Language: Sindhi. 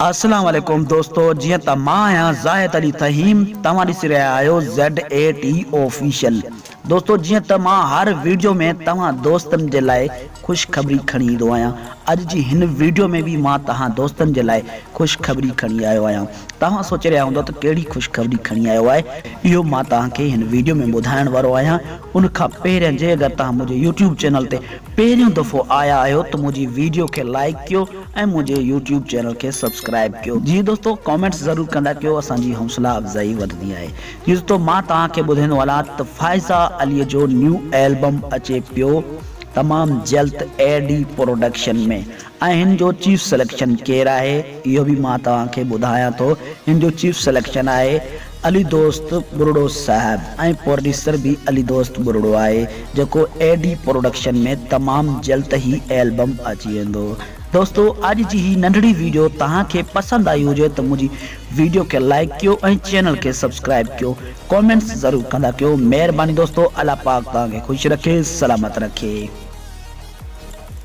السلام عليڪم دوستو جيئن ته مان آهيان زاهد علي ٿهيم توهان ڏسي رهيا آهيو زيڊ اي ٽي آفيشل دوستو جيئن ته مان هر ويڊيو ۾ توهان دوستن جي لاء خوشخبري کڻي ايندو آهيان اڄ جي هن ويڊيو ۾ به مان توهان دوستن جي لاء خوشخبري کڻي آيو آهيان توهان سوچي رهيا هوندؤ ته ڪهڙي خوشخبري کڻي آيو آهي اهو مان توهان کي هن ويڊيو ۾ ٻڌائڻ وارو آهيان ان کان پهريان جي اگر توهان منهنجي يوٽيوب چينل تي پهريون دفعو آيا آهيو ته منهنجي ويڊيو کي لائيڪ ڪيو ۽ منهنجي يوٽيوب چينل کي سبسڪرائيب ڪيو. جي دوستو ڪامينٽس ضرور ڪندا ڪيو اسان جي حوصلا افزائي وڌندي آهي. جي دوستو مان توهان کي ٻڌائيندو هلان ته فائزه علي جو نيو البم اچي پيو تمام جلد اي ڊي پروڊڪشن ۾ ۽ هن جو چيف سليڪشن ڪير آهي اهو به مان توهان کي ٻڌايان ٿو هن جو چيف سليڪشن آهي علي دوست ٻرڙو صاحب ۽ پروڊيوسر به علي دوست ٻرڙو آهي جيڪو اي ڊي پروڊڪشن ۾ تمام جلد هي البم اچي ويندو. دوستو اڄ جي هي ننڍڙي ويڊيو توهان کي پسند آئي هجي ته منهنجي ويڊيو کي لائيڪ ڪيو ۽ چينل کي سبسڪرائيب ڪيو ڪامينٽس ضرور ڪندا ڪيو مهرباني دوستو الله پاڪ توهان کي خوش رکي سلامت رکي.